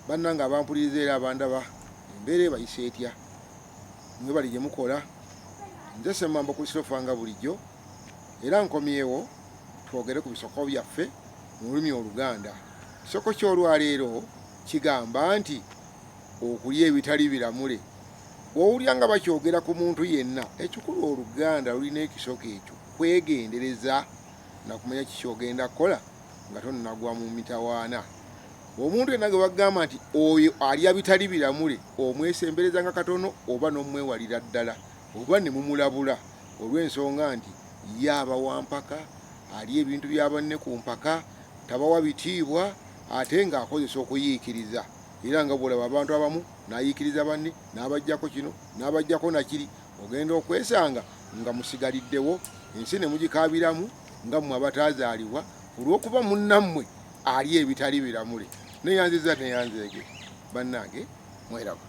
Bannange abampuliriza era abandaba, embeera ebayisa etya? Mwebale gye mukola. Nze Ssemambo Christopher nga bulijjo era nkomyewo twogere ku bisoko byaffe mu lulimi Oluganda. Ekisoko ky'olwaleero kigamba nti okulya ebitali biramule. Bw'owulira nga bakyogera ku muntu yenna, ekikulu Oluganda lulina ekisoko ekyo kwegendereza na kumanya kiki ky'ogenda kukola nga tonnagwa mu mitawaana. Omuntu yenna gwe bagamba nti oyo alya bitali biramule omwesembereza nga katono oba n'omwewalira ddala oba ne mumulabula olw'ensonga nti ye aba wa mpaka, alya ebintu bya banne ku mpaka, tabawa bitiibwa ate ng'akozesa okuyiikiriza era nga bw'olaba abantu abamu n'ayiikiriza banne n'abaggyako kino n'abaggyako na kiri ogenda okwesanga nga musigaliddewo ensi ne mugikaabiramu nga mmwe abataazaalibwa olw'okuba munnammwe alya ebitali biramule. Neyanziza neyanzeege bannange mweraba.